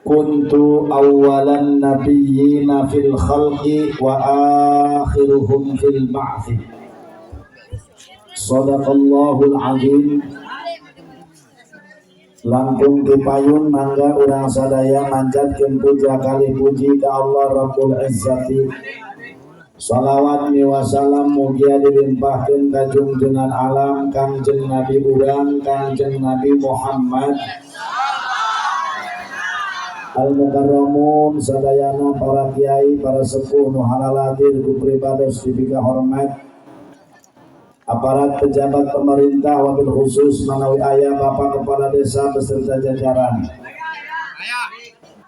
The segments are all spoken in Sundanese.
Kuntu awwalan nabiyyina fil khalqi wa akhiruhum fil ba'thi. Sadaqallahul azim. Langkung tipayun mangga urang sadaya manjatkeun puja kali puji ka Allah Rabbul Izzati. Salawat miwa salam mugia dilimpahkeun ka junjungan alam Kangjeng Nabi urang Kangjeng Nabi Muhammad. Al mukarramun sadayana para kiai, para sepuh nu halaladir ku pribados dipika hormat, aparat pejabat pemerintah, wabil khusus manawi aya bapak kepala desa beserta jajaran,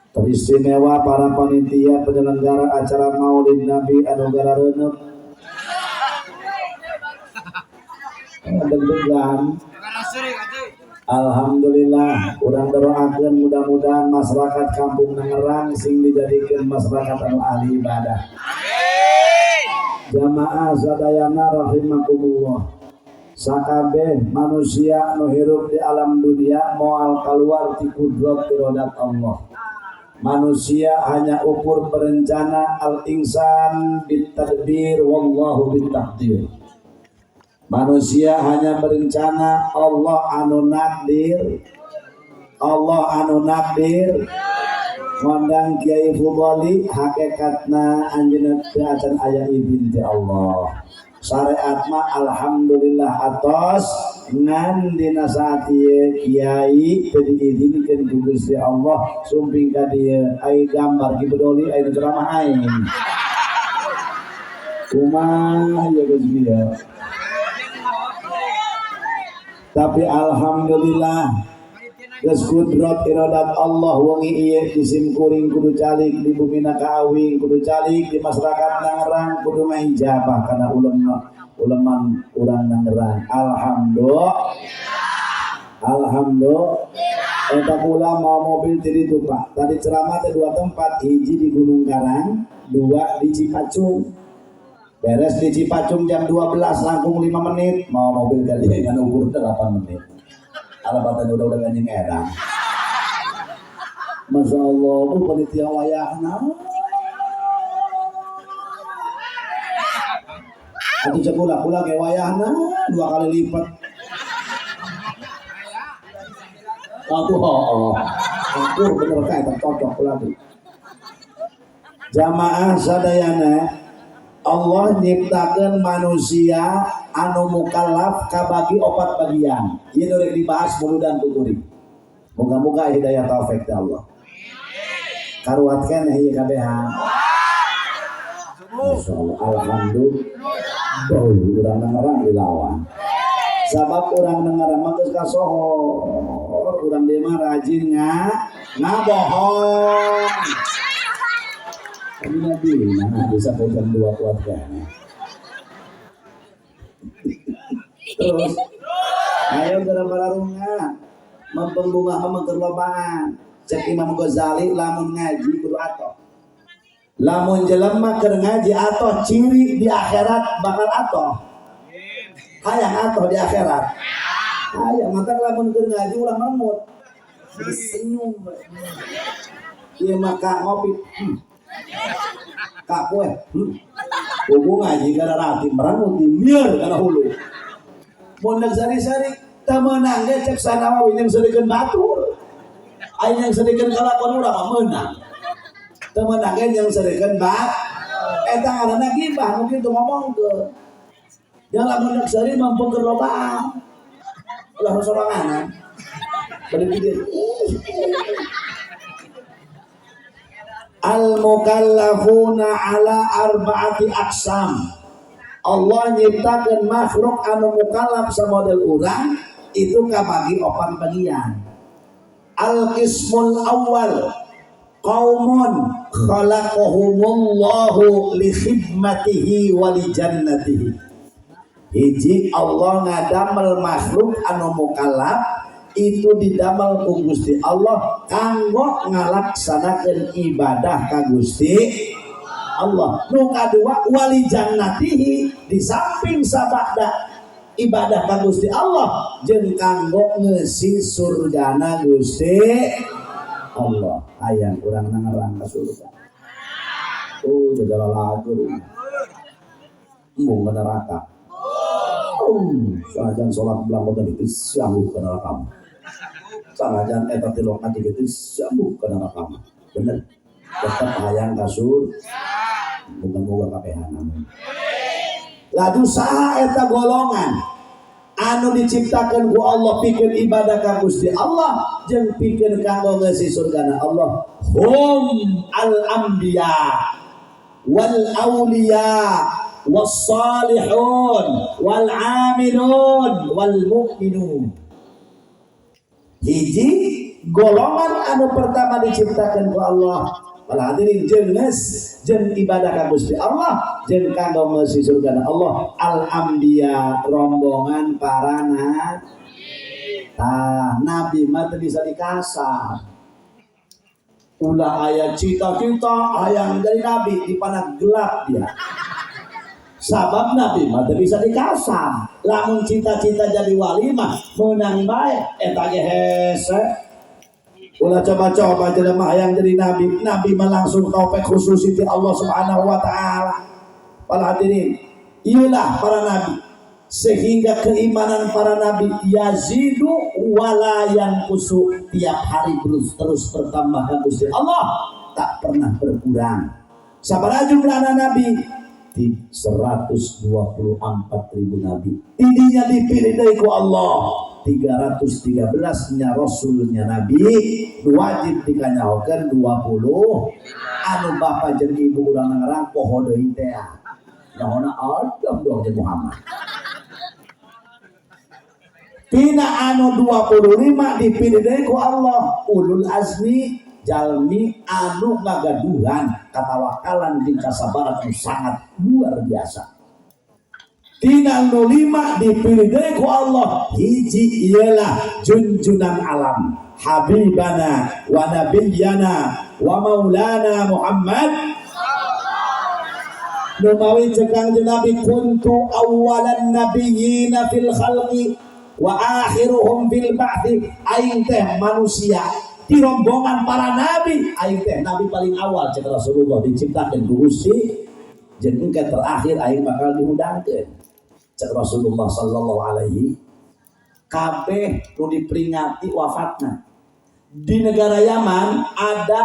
teristimewa para panitia penyelenggara acara Maulid Nabi anu garareuneup deg-degan. Alhamdulillah, urang doakeun mudah-mudahan masyarakat kampung Nangerang sing dijadikeun masyarakat anu ahli ibadah. Jamaah sadayana rahimakumullah. Sakabeh manusia nu hirup di alam dunia moal keluar ti kudrat iradat Allah. Manusia hanya ukur berencana, al insan bitadbir wallahu bitaqdir. Manusia hanya berencana, Allah anu nakdir. Allah anu nakdir. Ngondang Kiai Fudhali hakikatna anjeunna teu acan aya izin ti Allah. Syariat mah alhamdulillah atos, ngan dina saat ieu kiai teu diizinkeun ku Gusti Allah sumping ka dieu. Ai gambar Ki Bedoli, ai nu ceramah aing. Kumaha ya geus kieu. Tapi alhamdulillah geus kudrat iradat Allah wengi ieu di simkuring kudu calik, di bumina kaawing kudu calik, di masyarakat Nangerang kudu ngahijabah kana ulemna uleman urang Nangerang. Alhamdulillah. Alhamdulillah. Eta kula mau mobil ti ditu, Pak. Tadi ceramah teh dua tempat, hiji di Gunung Karang, dua di Cipacung. Beres di Cipacung jam 12 langkung 5 menit, mau mobil kali dengan ukur 8 menit. Alabatan udah anjing edan. Masya Allah, bu panitia wayahna. Atuh cek kula, kula ge wayahna 2 kali lipat. Atuh hooh. Akur bener kae cocok kula teh. Jamaah sadayana, Allah nyiptakeun manusia anu mukallaf kabagi 4 bagian. Ieu nu rek dibahas muludan tuturing. Moga-moga hidayah taufik ti Allah. Karuat keneh ieu kabehan. Masyaallah, alhamdulillah. Urang Nangerang dilawan. Sabab urang Nangerang mah geus kasohor, urang dieu mah rajin ngabohong. Tapi Nabi, nah bisa jam 2 kuat kan. Terus, ayo gara-gara runga, mempembunga memperlobaan. Cek Imam Ghazali, lamun ngaji kudu atoh. Lamun jelema keur ngaji atoh, ciri di akhirat bakal atoh. Hayang atoh di akhirat. Hayang mata lamun keur ngaji ulah merengut. Senyum. Ieu mah ngopi. Kak kue, Kuku ngaji karena rati merengut mier karena hulu. Mun sari-sari teu meunang ge cek sanawawi jeung seurikeun batur. Aing yang seurikeun kalakon urang mah meunang. Teu meunang ge jeung seurikeun bat. Eta ngaranna gibah mungkin teu ngomongkeun. Jangan lamun sari mampu kerlobaan. Ulah soranganan. Bade pikir. Al mukallafuna ala arba'ati aqsam. Allah nyiptakeun makhluk anu mukallaf samodel urang itu kabagi 4 bagian. Al qismul awal qaumun khalaqahumullahu li khidmatihi wa li jannatihi. Hiji, Allah ngadamel makhluk anu mukallaf itu didamel ku Gusti Allah kanggo ngalaksanakeun ibadah ka Gusti Allah. Nu kadua wali jannatihi, di samping sabada ibadah ka Gusti Allah jeung kanggo ngeusi surgana Gusti Allah hayang urang nangerang ka surga. Oh jajala lagu embung ke neraka. Sanajan sholat belangkotan itu sanggup ke neraka. Sanajan eta tilokan itu sanggup ke neraka. Bener. Tetap hayang ka surga. Moga-moga kabehan amin. Laju saha eta golongan anu diciptakeun ku Allah pikeun ibadah ka Gusti Allah jeung pikeun kanggo ngeusi surgana Allah. Hum al-anbiya wal auliya was salihun wal amilun wal mu'minun. Hiji golongan anu pertama diciptakeun ku Allah wal hadirin jeung geus jeung ibadah ka Gusti Allah jeung kanggo ngeusi surgana Allah al anbiya rombongan para nabi. Tah nabi mah teu bisa dikasar. Ulah aya cita-cita hayang jadi nabi dipana gelap dia. Sabab nabi mah teu bisa dikasar. Lamun cita-cita jadi wali mah meunang bae eta ge hese. Ulah coba-coba jelema hayang jadi nabi, nabi mah langsung taufik khusus ti Allah Subhanahu wa taala. Para hadirin, iyalah para nabi sehingga keimanan para nabi yazidu wala yanqusu, tiap hari terus bertambah ka Gusti Allah, tak pernah berkurang. Sabaraha jumlahna nabi? Di 124.000 nabi. Ininya dipilih dari ku Allah. 313 nya rasulnya nabi wajib dikanyahokeun 20 anu bapa jeung ibu urang ngerang poho deui teh nyahona Adam dong jeung Muhammad. Tina anu 25 dipilih deui ku Allah ulul azmi jalmi anu ngagaduhan katawakalan jeung kasabaran anu sangat luar biasa. Tina nu 5 dipilih deui ku Allah hiji ialah junjunan alam habibana wa nabiyyana wa maulana Muhammad. Numawi cek Kangjeng Nabi kuntu awalan nabiyyina fil khalqi wa akhiruhum fil ba'thi. Aing teh manusia di rombongan para nabi, aing teh nabi paling awal cek Rasulullah diciptakeun ku Gusti jeung engke terakhir aing bakal dihudangkeun cek Rasulullah sallallahu alaihi. Kabeh nu diperingati wafatna di negara Yaman ada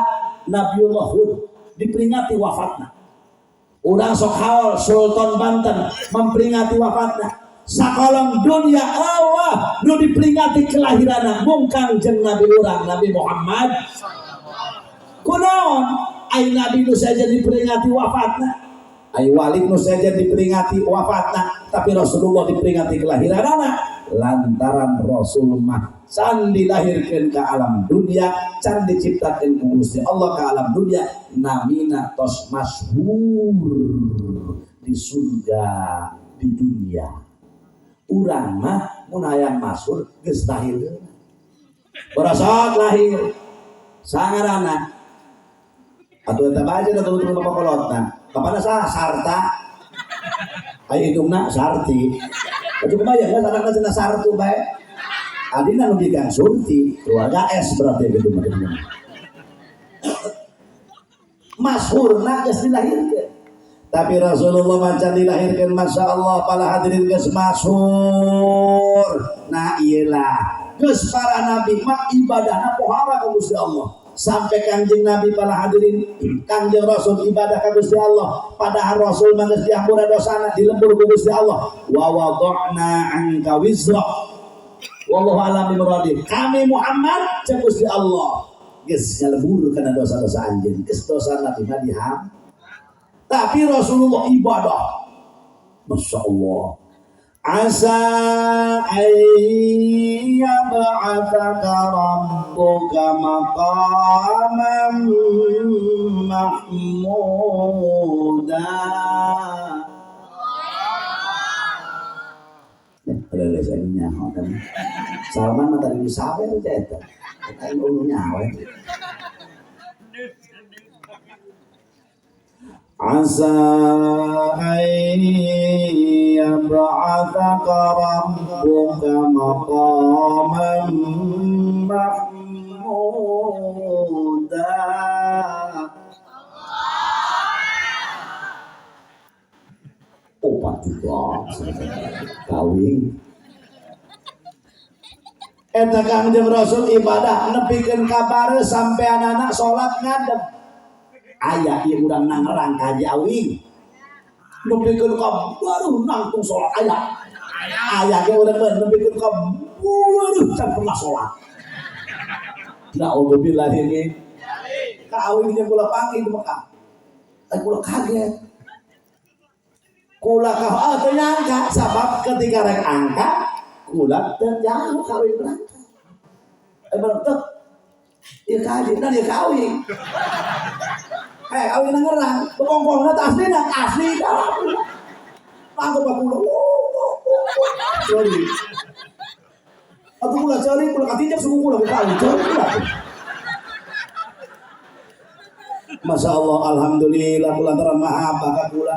Nabiullah Hud diperingati wafatna. Urang sok haul Sultan Banten memperingati wafatna. Sakolong dunia Allah nu diperingati kelahiranna mung Kangjeng Nabi urang Nabi Muhammad. Kunaon ai nabi nu saja diperingati wafatna, ai wali nu saja diperingati wafatna, tapi Rasulullah diperingati kelahiranna lantaran Rasul mah can dilahirkeun ka alam dunia, can diciptakeun ku Gusti Allah ka alam dunia, namina tos masyhur di surga di dunia. Urang mah mun hayang masyhur geus lahir. Barasot lahir sangarana atuh eta bae cenah turun-turun bapak kolotna. Bapana saha? Sarta. Aya indungna Sarti. Atuh kebayang geus anakna cenah Sartu bae. Adina nu digang Surti, keluarga S berarti gitu mah. Masyhurna geus dilahirkeun. Tapi Rasulullah macan dilahirkeun Masya Allah para hadirin geus masyhur. Nah iyalah geus para nabi mah ibadahna pohara ka Gusti Allah. Sampai Kangjeng Nabi para hadirin Kangjeng Rasul ibadah ka Gusti Allah. Padahal Rasul mah geus diampura dosana dilembur ku Gusti Allah. Wa wada'na anka wizrak. Wallahu a'lam bimuradi. Kami Muhammad cek Gusti Allah geus nyalebur kana dosa-dosa anjeun. Geus dosa Nabi mah diham. Tapi Rasulullah ibadah. Masya Allah. Asa ayyab'atsaka rabbuka maqaman mahmuda. Ada saya nyaho kan. Salman mah tadi disawer teh eta. Eta nu nyaho. Asa ayyab'atsaka rabbuka maqaman mahmuda. juga kawin. Eta Kangjeng Rasul ibadah nepikeun ka bareuh sampai anak-anak salat ngadeg. Aya ieu urang nangerang ka Haji Awing. Nepikeun ka bareuh nangtung salat aya. Aya ge urang mah nepikeun ka bareuh can pernah salat. Na'udzubillah ini. Ka Awing jeung kula panggih di Mekah. Ai kula kaget. Kula ka teu nyangka sabab ketika rek angkat kula teu jauh kawin berangkat. Berangkat. Ieu ka haji, nah ieu ka Awing. Awing nangerang, bengkongkongna teh aslina, asli ka. Mangga kula. Sorry. Atuh kula cari, kula katinjak suku kula ku kawin, cari kula. Masya Allah, alhamdulillah kula maha ka kula.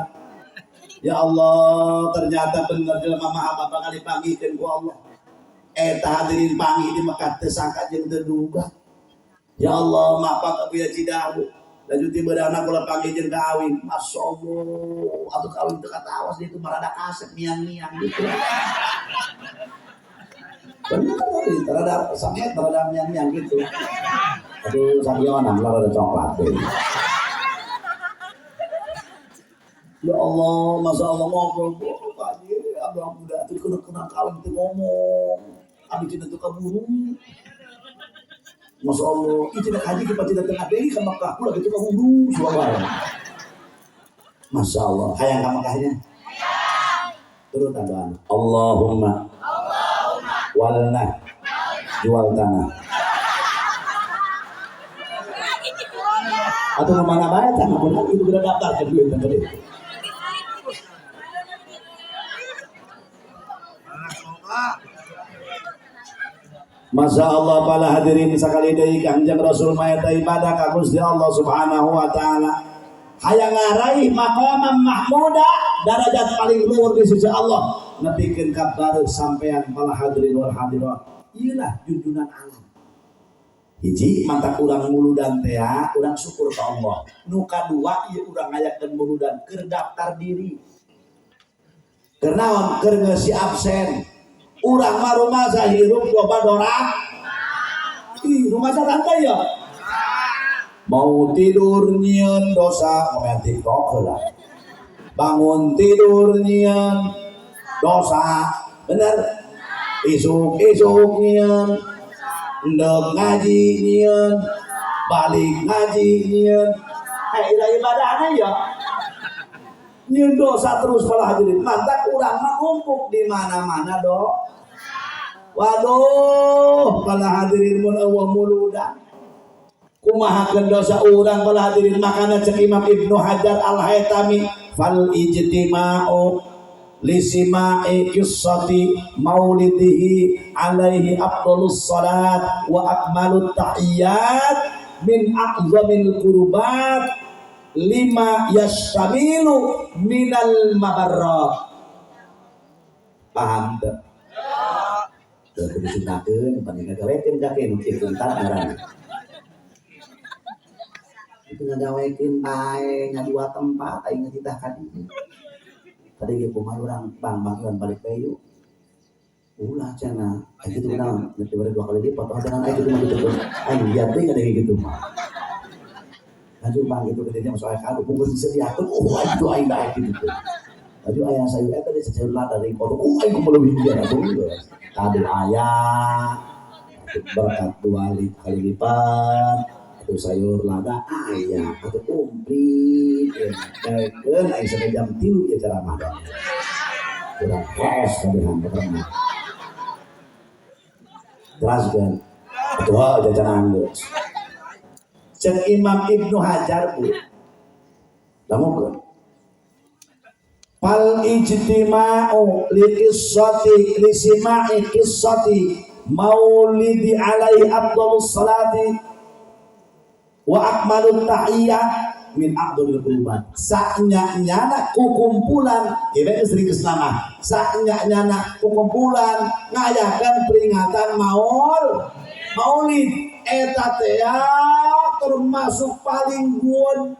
Ya Allah, ternyata bener jelema maha bapa kali panggihkeun ku Allah. Eta hadirin panggih di Mekah teu sangka jeung teu duga. Ya Allah, maaf ka Buya Cidahu. Lanjut ti beudana kula panggih jeung ka Awing. Masya Allah, atuh kawin teu katawas ditu marada kasep miang-miang gitu. Bener tadi, terhadap sampai terhadap miang-miang gitu. Aduh, sakionan lah rada coklat deh. Ya Allah, Masya Allah ngobrol, oh, Pak Haji, abang muda itu kena kawin itu ngomong, abis cinta tuh kaburu. Masya Allah, itu nak haji kita tidak tengah deh ke Mekah, pula gitu kaburu, subhanallah. Masya Allah, hayang ke Mekahnya. Turut doa. Allahumma, walna, jual tanah. Atau kemana bae tanah pun itu udah daftar ke duit yang gede. Masya Allah para hadirin sekali deui Kangjeng Rasul mah eta ibadah ka Gusti Allah Subhanahu wa taala. Hayang ngaraih maqamam mahmuda, darajat paling luhur di sisi Allah. Nepikeun ka bareuh sampean para hadirin wal hadirat. Ieulah junjungan alam. Hiji mata urang muludan teh, urang syukur ka Allah. Nu kadua ieu urang ngayakeun muludan keur daftar diri. Keur naon? Keur ngeusi absen. Urang mah rumasa hirup loba dorak. Ih, rumasa tante ya. Mau tidur nyieun dosa, komen TikTok heula. Bangun tidur nyieun dosa, bener? Isuk-isuk nyieun, endek ngaji nyieun, balik ngaji nyieun. Ira ibadahna ya. Nyieun dosa terus para hadirin. Mantak urang mah numpuk di mana-mana do. Waduh, para hadirin mun eueuh muludan. Kumahakeun dosa urang para hadirin, makana cek Imam Ibnu Hajar Al-Haytami fal ijtima'u lisima'i qissati maulidihi alaihi afdhalus salat wa akmalut tahiyyat min a'zamil qurbat lima yastamilu minal mabarrat. Paham teu? Teu kudu disundakeun, pan ngagawekeun ka nu kieu entar ngaranna. Itu ngagawekeun bae nya dua tempat aing ngatitah ka dieu. Tadi ge kumaha urang bang bang iwan balik bae yuk. Ulah cenah, aing kitu naon? Nepi bare dua kali lipat, oh dengan aing kitu mah kitu tuh. Aing lihat deui kada gitu mah. Laju bang gitu gedenya masuk aya kado, bungkus disediakeun, oh aing tuh aing daek kitu tuh. Laju aya sayur eta di sayur lada dari kodok, oh aing kumaha leuwih dia atuh. Kado aya, berkat dua kali lipat, atuh sayur lada aya, atuh komplit, daekeun aing sampai jam 3 ieu ceramah da. Kurang hees kabehan pokokna. Teraskeun. Atuh jajan geus. Cek Imam Ibnu Hajar bu. Lamun fal ijtima'u li qissati li sima'i qissati maulidi alaihi afdhalus salati wa akmalut tahiyyah min afdhalil qurbat. Saknya-nyana kukumpulan ieu geus ringkes nama. Saknya-nyana kukumpulan ngayakeun peringatan maulid eta teh termasuk paling guon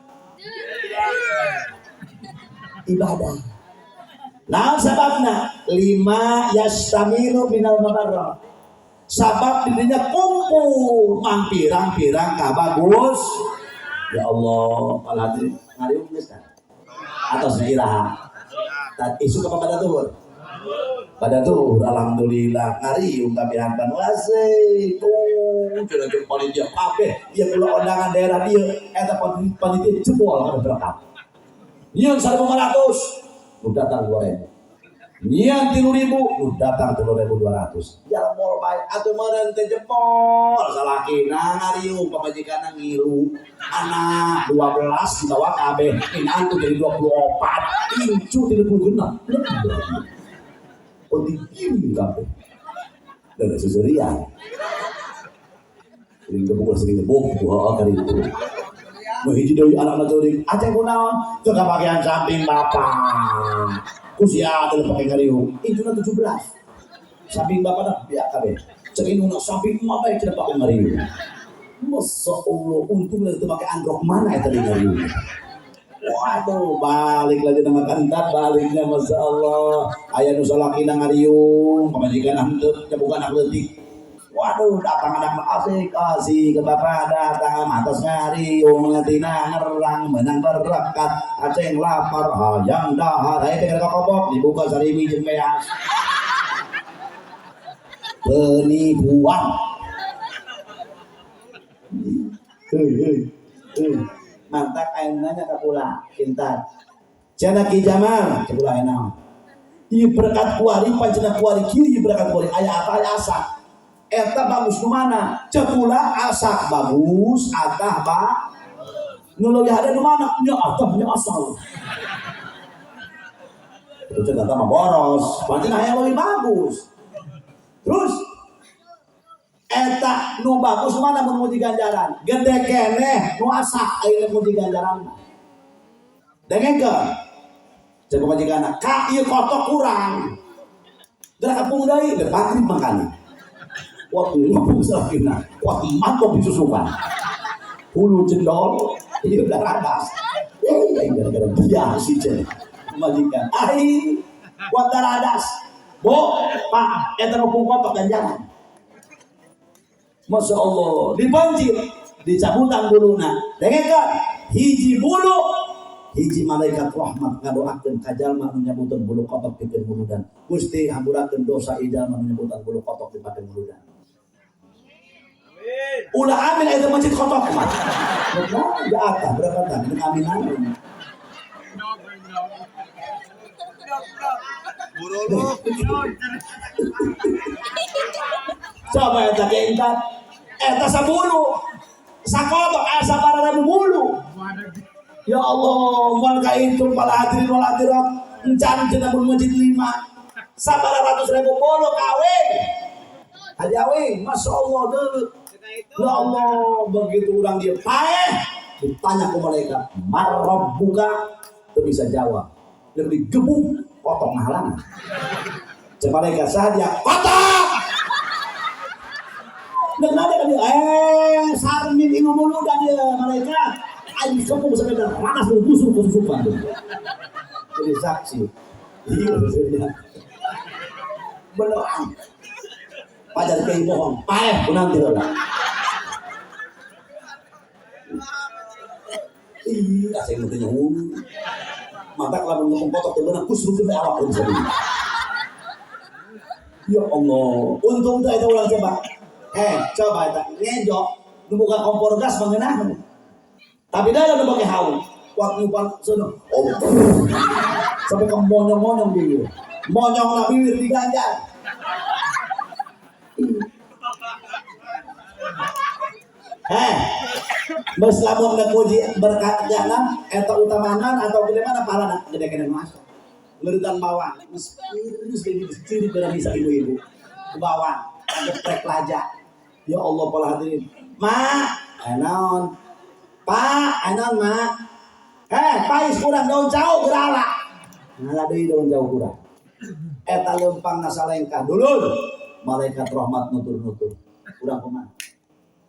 ibadah. Naon sababna? Lima yastamilu minal mabarrah. Sabab didinya kumpul mang pirang-pirang kabagus. Ya Allah, para hadirin ngariung geus kan? Atos iraha. Tad isuk apa pada tuhur? Pada tuhur, alhamdulillah ngariung kabehan asik. Tuh, cenah jeung panitia kabeh, ieu kula undangan daerah dieu, eta panitia jebol kabeh berkat. Nyieun 1500, nu datang 2000. Nyieun 3000, nu datang 3200. Jebol bae atuh meureun teh jebol salakina ngariung pamajikanna ngilu. Anak 12 dibawa kabeh, minantu jadi 24, incu 36. Oh digiring kabeh. Dan seserian. Sering gebuk, sering gebuk, heeh kali itu. Nu hiji deui anakna ceurik, aceh kunaon? Teu kabagian samping bapak. Ku sia teu pake ngariung. Incuna 17. Samping bapak dah biak kabeh. Cek indungna samping emak bae cenah pake ngariung. Masya Allah, untung teu pake androk mana eta di ngariung. Waduh, balik lagi nama kantat baliknya Masya Allah. Aya nu salakina ngariung, pamajikan henteu bukan anak leutik. Waduh, datang anak asik asik ke bapak datang atas ngariung tina ngerang menang berkat aceng lapar hayang dahar hayang teh kokobok dibuka sarimi jeung beas. Penipuan. Hei, hei, hei. Mantak aing nanya ka kula, kintar. Cenah Ki Jamal, cek kula aya naon? Ieu berkat kuari pancena kuari kieu ieu berkat kuari aya apa aya asak. Eta bagus nu mana? Cek kula asak bagus, atah ba. Nu leuwih hade nu mana? Nya atah nya asal. Itu cek mah boros, pancen aya leuwih bagus. Terus eta nu bagus mana mun muji ganjaran? Gede keneh nu asak ayeuna muji ganjaran mah. Dengekeun. Cek pamajikanna, ka ieu kotok kurang. Geura kapung deui, geus magrib mangkana. Waktu ngomong salakina, waktu mantap disusukan. Hulu cendol, ieu udah radas. Eh, gara-gara dia si cek. Pamajikan, aing kuat radas. Bo, Pak, eta ngepung kotok ganjaran. Masya Allah, dipancit, dicabutan buluna. Dengekeun, hiji bulu, hiji malaikat rahmat ngadoakeun ka jalma nu nyabutan bulu kotok pikeun muludan. Gusti hampurakeun dosa ieu jalma nu nyabutan bulu kotok dipake muludan. Ulah amin eta masjid kotok mah. Ya atah berapa ini amin amin. Coba eta ke eta sabulu sakotok aya sabaraha ribu bulu. Ya Allah, moal kaintung para hadirin wal hadirat encan cenah mun masjid 5 sabaraha ratus ribu bulu kawin. Haji Awing, Masya Allah deui. Ya Allah, begitu orang dia paeh ditanya ke malaikat, marabbuka, teu bisa jawab. Lebih digebuk potong halangan. Cek malaikat saha dia kotok. Dan ada kan dia, sarmin ini ngomong dan dia malaikat. Aing kepung sampai dan ranas busuk kesusupan. Jadi saksi. Iya, beneran. Pajar kayak bohong, paeh nanti lah. Ih, asing mah teh nyaho. Mata kalau ngomong kotok teh beunang kusruk teh awak pun sering. Ya Allah, untung teh eta ulang coba. Coba eta ngejo nu buka kompor gas mengenah. Tapi dah nu pake haul. Waktu nyupan sono. Oh. Sampai ke monyong-monyong bibir. Monyong lah bibir diganjar. Geus lamun muji berkat jana eta utamanan atau bagaimana pahalana gede kene masuk. Ngeuretan bawang, geus geus ciri barang bisa ibu-ibu. Bawang, geprek laja. Ya Allah para hadirin. Ma, naon? Pak, naon ma? Pais kurang daun jauh gerala. Ngala deui daun jauh kurang. Eta lempang nasalengkah dulur. Malaikat rahmat nutur-nutur. Kurang kumaha?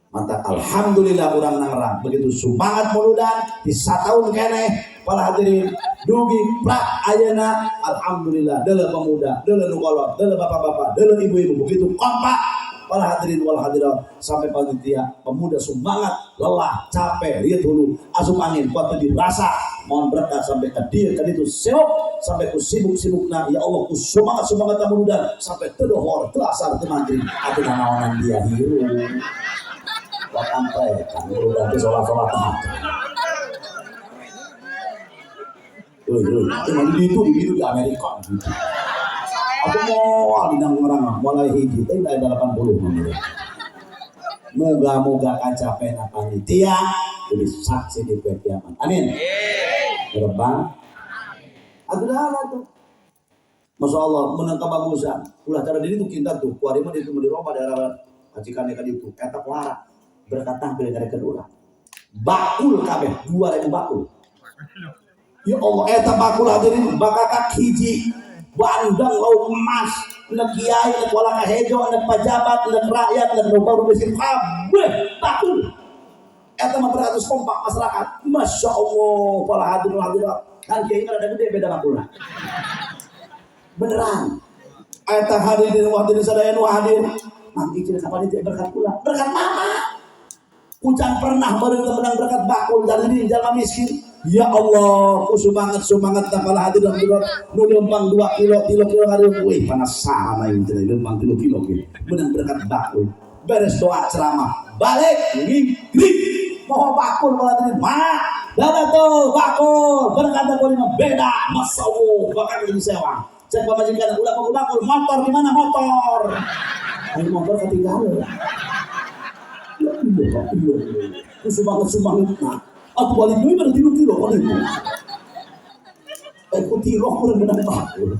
Mantap, alhamdulillah urang Tangerang begitu semangat muludan di satahun keneh para hadirin, dugi prak ayeuna. Alhamdulillah, deuleu pemuda, deuleu nu kolot, deuleu bapak-bapak, deuleu ibu-ibu, begitu kompak para hadirin wal hadirat, sampai panitia pemuda semangat, lelah capek lihat hulu asup angin kuat dirasa, mohon berkat sampai ke dia ke itu sibuk, sampai ku sibuk sibukna, ya Allah, ku semangat semangat muludan sampai teu dohor, teu asar, teu maghrib, atuh nanaonan dia hirup. Sampai kan muludan teh sholat-sholat aja. Woi, woi, emang di itu di Amerika gitu. Aku mau di Tangerang mulai hiji teh dari 80 mah. Moga-moga kacapena panitia jadi saksi di poe kiamat. Amin. Gerbang. Atuh dah tuh. Masya Allah, menang kebagusan. Ulah cara diri tuh kinta tuh. Kuari mah itu dirobah daerah kacikan ka ditu. Eta kuara. Berkata beli ngarekeun ulah. Bakul kabeh 2000 bakul. Ya Allah, eta bakul hadirin bakakak hiji bandang lauk emas, nek kiai, nek wala kahejo, nek pejabat, nek rakyat, nek nu baru miskin, kabeh bakul. Eta mah beratus kompak masyarakat. Masya Allah, para hadirin hadirat, kan kiai kan ada gede beda bakulna beneran. Eta hadirin hadirin sadaya nu hadir, nanti cenah kapan itu berkat kula, berkat mama kucang pernah baru menang berkat bakul dari ini jalma miskin. Ya Allah, ku semangat semangat para hadir dan hadirat, nu lempang 2 kilo 3 kilo ngareun, wih penasaran aing teh lempang 3 kilo kieu menang berkat bakul. Beres doa ceramah balik ngingkrik mau bakul, malah tadi mak dada tuh bakul berkat bakul mah beda. Masya Allah, bahkan jadi sewa cek pamajikan ulah bakul bakul, motor di mana motor? Ayo motor ketinggalan. Ya iya iya, ku semangat semangat. Nah, aku balik deui pada 3 kilo kan itu. Eh, ku tiro kurang menang bakul.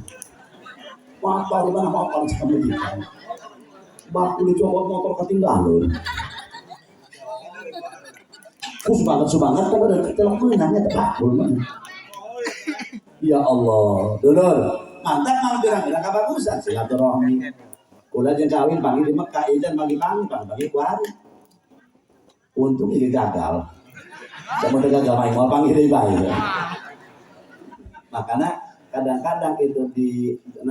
Motor di mana motor cek pamajikan? Bakul dicopot, motor ketinggalan. Ku semangat semangat kan udah ketelok menangnya bakul mah. Ya Allah, dulur, mantap mang pirang-pirang kabagusan silaturahmi. Kula jeung kawin panggil di Mekah, ieu jangan pagi-pagi, pagi kuari. Untung ini gagal. Sama gagal main mau panggil deui bae. Makanya kadang-kadang itu di